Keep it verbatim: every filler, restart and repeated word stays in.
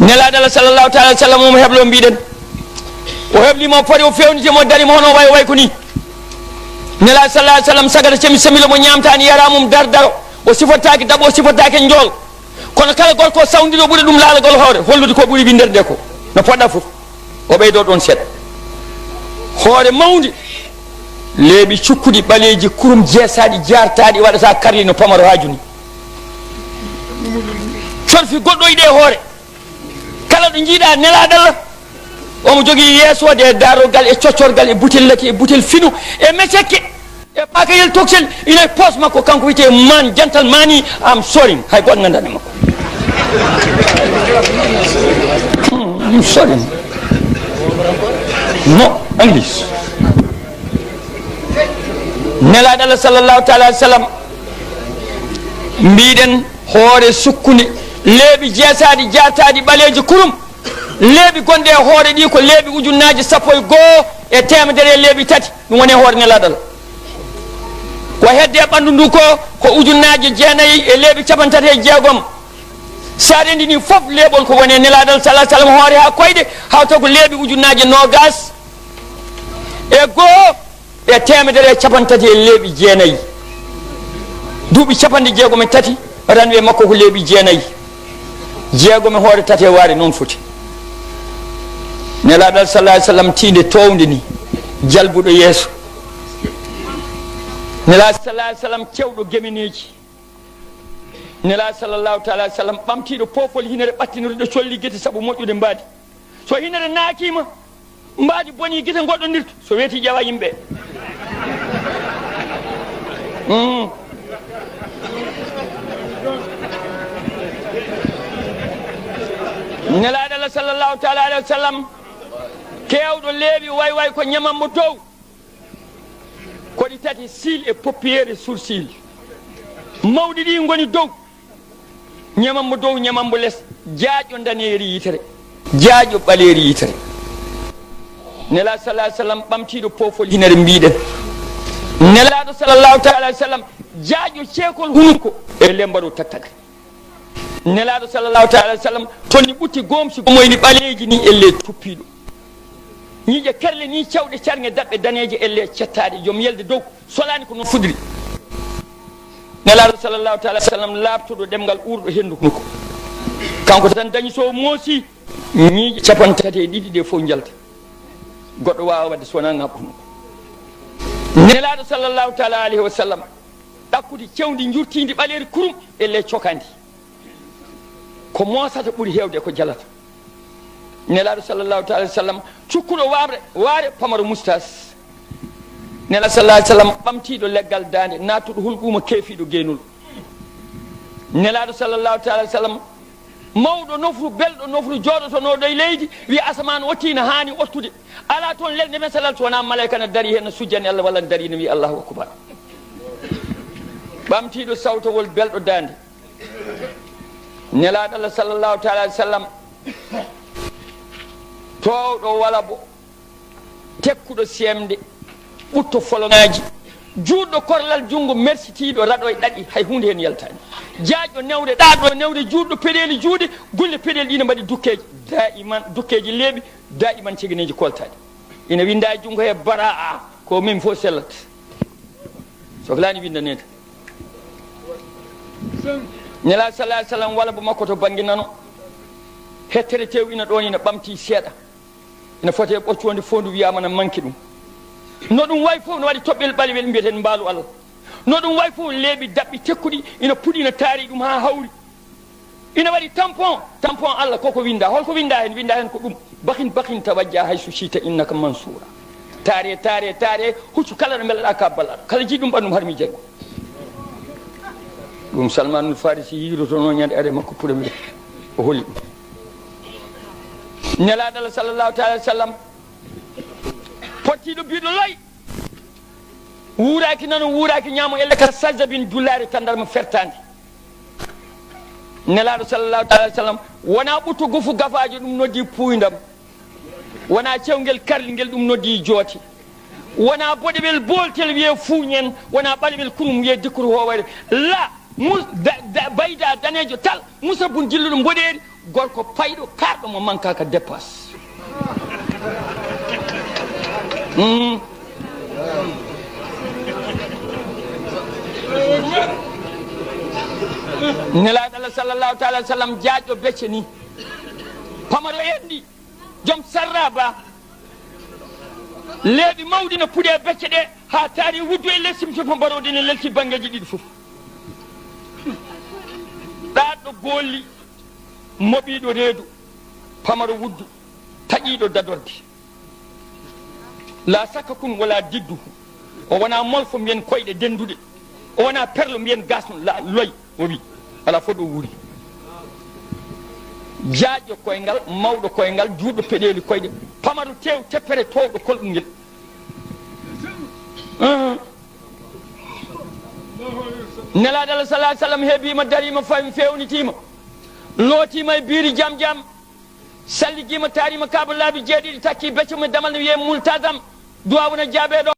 Nelaaɗo Allah sallallahu taala alaihi wasallam, omo heblo mbiɗen. O heblimo foti o fewnitimo, darimo hono way, way ko ni. Nelaaɗo sallallahu alaihi wasallam sagata cemi semilo mo ñamtani yara mum dar daro. O sifotaaki dabo, o sifotaaki njool. Kono kala gorko sawndiro ɓuri ɗum laalagol hoore, hollude ko ɓuri windere nde ko. No poɗɗa fof. O ɓeydo ɗon seeɗa. Hoore mawnde, leeɓi cukkuɗi ɓaleeji kurum jeesaaɗi jaartaaɗi waɗata karli no pamaro haaju ni. Corfi goɗɗo e ɗe hoore. Kala ɗo njiiɗa nelaaɗo Allah, omo jogii yeesoode e daarorgal e coccorgal e butel laki e butel fino e mecekke e pakayel toksel ina e poos makko, kanko wiyetee man, jantal mani, am sorin, hay gooto nganndaa e makko. Hmm, I'm sorry. No, English. Nelaaɗo Allah sallallahu taala alaihi wasallam, mbiɗen hoore sukkunde, leeɓi jeesaaɗi jaataaɗi ɓaleeji kurum, leeɓi gonɗe e hoore ɗi ko leeɓi ujunnaaji sappo e goo e teemedere e leeɓi tati, ɗum woni e hoore nelaaɗo Allah. Ko hedde e ɓanndu ndu ko, ko ujunnaaji jeenayi e leeɓi capanɗe tati e jeegom. Sa rendini fof leeɓol ko woni e nelaaɗo Allah sallallahu alaihi wasallam hoore haa koyɗe, hawta ko leeɓi ujunnaaji noogas e goo e teemedere e capanɗe tati e leeɓi jeenayi. Duuɓi capanɗe jeegom e tati, ranwe makko ko leeɓi jeenayi. Jeegom e hoore tati e waare noon foti. Nelaaɗo Allah sallallahu alaihi wasallam tiinde townde ni, jalbuɗo yeeso. Nelaaɗo sallallahu alaihi wasallam cewɗo gemeneeji. Nelaaɗo sallallahu taala alaihi wasallam ɓamtiiɗo poofol hinere ɓattinoriɗo colli gite sabu moƴƴude mbaadi. So hinere naakima, mbaadi boni gite ngoɗɗondirta, so weeti ƴeewa yimɓe. Mm. Nelaaɗo Allah sallallahu taala alaihi wasallam, keewɗo leeɓi way way ko ñamambo dow. Koɗi tati, cils e paupières e sourcils. Mawɗi ɗi ngoni dow. Ñamambo dow, ñamambo les. Jaaƴo ndaneeri yitere. Jaaƴo ɓaleeri yitere. Nelaaɗo sallallahu alaihi wasallam ɓamtiiɗo poofol hinere mbiɗen. Nelaaɗo sallallahu taala alaihi wasallam jaaƴo ceekol hunuko e lembaro tattagal. Nelaaɗo sallallahu taala alaihi wasallam tonni ɓutti gomsi moyni ɓaleeji ni elle tuppiiɗo. Ñiiƴe kerle ni cawɗe carŋe daɓɓe daneeje elle cettaaɗe. Joom yelde dow solaani ko noon fudri. Nelaaɗo sallallahu taala alaihi wasallam laaɓtuɗo ɗemngal uurɗo henndu hunuko. Kanko tan dañi so moosi ñiiƴe capanɗe tati e ɗiɗi ɗe fof njalta. Goɗɗo waawa waɗde so wonaa ŋaaɓ hunuko. Nelaaɗo sallallahu taala alaihi wasallam ɗakkude cewndi njurtiindi ɓaleeri kurum elle cokandi. Ko moosata ɓuri heewde ko jalata. Nelaaɗo sallallahu taala alaihi wasallam cukkuɗo waamre, waare pamaro mustas. Nelaaɗo sallallahu alaihi wasallam ɓamtiiɗo leggal daande, naattuɗo hulɓuuma keefiiɗo geenol. Nelaaɗo sallallahu taala alaihi wasallam mawɗo nofru, belɗo nofru, jooɗotonooɗo e leydi, wi asamaan otti ina haani ottude. Alaa toon lelnde men salal so wonaa malaika na dari heen, na sujjani Allah walla na dari ina wi Allahu akbar. Ɓamtiiɗo sawtowol, belɗo daande. Nelaaɗo Allah sallallahu taala alaihi wasallam, toowɗo walabo, tekkuɗo seemde, ɓutto foloŋaaji, juutɗo korlal junngo, mersitiiɗo raɗo e ɗaɗi, hay huunde heen yaltaani. Jaaƴɗo newre, ɗaaɗɗo newre, juutɗo peɗeeli juuɗe, gulle peɗeeli ɗi ne mbaɗi dukkeeji, daiman dukkeeji leeɓi, daiman cegeneeji koltaaɗi. Ina winnda e junngo he baraa, ko min fof sellat. Sohlaani winndaneede. Nelaaɗo sallallahu alaihi wasallam walabo makko to bannge nano, hettere tew ina ɗoon, ina ɓamti seeɗa. Ina foti e ɓoccoonde fof, ndu wiyaama na manki ɗum. No ɗum wayi fof, no waɗi toɓɓel ɓalewel mbiyeten mbaalu Allah. No ɗum wayi fof, leeɓi daɓɓi tekkuɗi ina puɗi, ina taari ɗum haa hawri. Ina waɗi tampon, tampon Allah koko winnda. Holko winnda heen? Winnda heen ko ɗum: bakin bakin tawajja haysu shi'ta innaka mansura. Taare, taare, taare, huccu kala ɗo mbelaɗa ka ballal. Kala jiɗɗo ɗum ɓanndu mum, harmi janngo. Ɗum Salmanul Farisi yiirotono ñande are makko premier. O holi ɗum. Nelaaɗo Allah sallallahu taala alaihi wasallam, pottiiɗo biiɗo loy. Wuuraaki nano, wuuraaki ñaamo, elle ka sajjabin jullaare tanndarma fertaande. Nelaaɗo sallallahu taala alaihi wasallam, wonaa ɓutto gofu gafaajo ɗum noddi puuyndam, wonaa cewngel karlingel ɗum noddi joote, wonaa boɗewel booltel wiyee fuuñen, wonaa ɓalewel kurum wiyee dikkuru hoowere. La, Mus-, da-, da-, bayda daneejo tal, musabun jilluɗo mboɗeeri, gorko payɗo, kaarɗo mo mankaaka dépasse. Mm. Nelaaɗo Allah sallallahu taala alaihi wa sallam, jaajɗo becce ni. Pamaro enɗi, joom sarra ba. Leeɓi mawɗi no puɗe e becce ɗe, haa taari wuddu e lesdi, mi fifo mbarooɗi ne lelti banngeeji ɗiɗi fof. Ɗaɗɗo goolli, moɓiiɗo reedu, pamaro wuddu, taƴiiɗo dadorde. La sakka kun wala didduhu. O wona molfo mbiyen koyɗe denduɗe. O wona perlo mbiyen gasno la loy. O wi, ala fof ɗo wuuri. Jaajɗo koyngal, mawɗo koyngal, juuɗo peɗeeli koyɗe, pamaro tew teppere toowɗo kolɗungel. Uhum. Nelaaɗo Allah sallallahu alaihi wa sallam heɓiima, dariima, fam-, fewnitiima, lootiima e biiri jam jam, salligiima, taariima kaaba laabi jeeɗiɗi, takki becco mo damal no wiyee multazam, duwaawu na jaabeeɗo.